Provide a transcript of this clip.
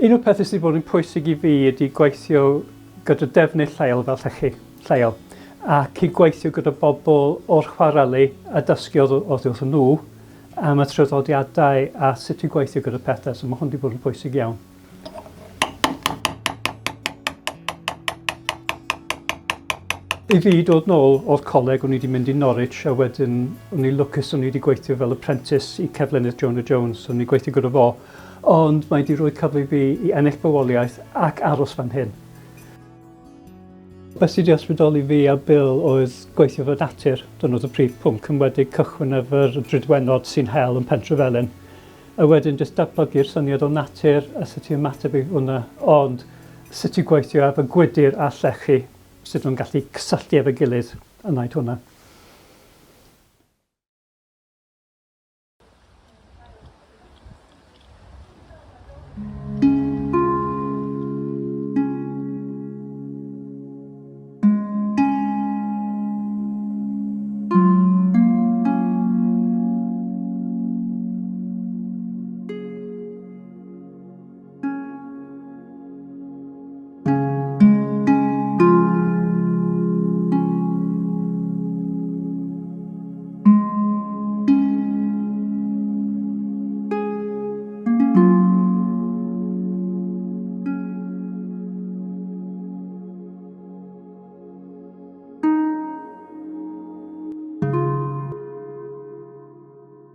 Un o'r pethau sydd wedi bod yn pwysig i fi ydy gweithio gyda defnydd lleol fel llechi lleol ac i gweithio gyda bobl o'r chwareli a dysgu oddi wrth nhw am y traddodiadau a sut i gweithio gyda pethau, so mae hwn wedi bod yn bwysig iawn. I fi dod nôl o'r coleg, o'n i wedi mynd i Norwich a wedyn o'n i lwcus o'n i wedi gweithio fel apprentice i cerflunydd Jonah Jones, o'n i gweithio gyda fo, ond mae wedi rhoi cyfle i fi i ennill bywoliaeth ac aros fan hyn. Beth sydd wedi ysbrydoli fi a Bill oedd gweithio fy natur, dyna oedd y prif pwnc, yn wedi cychwyn efo'r drudwennod sy'n hel yn Pentrefelin. A wedyn jyst datblygu'r syniad o natur a sut i ymateb i hwnna, ond sut i gweithio efo gwydr a llechi, sut nhw'n gallu cysylltu efo'i gilydd a wneud hwnna.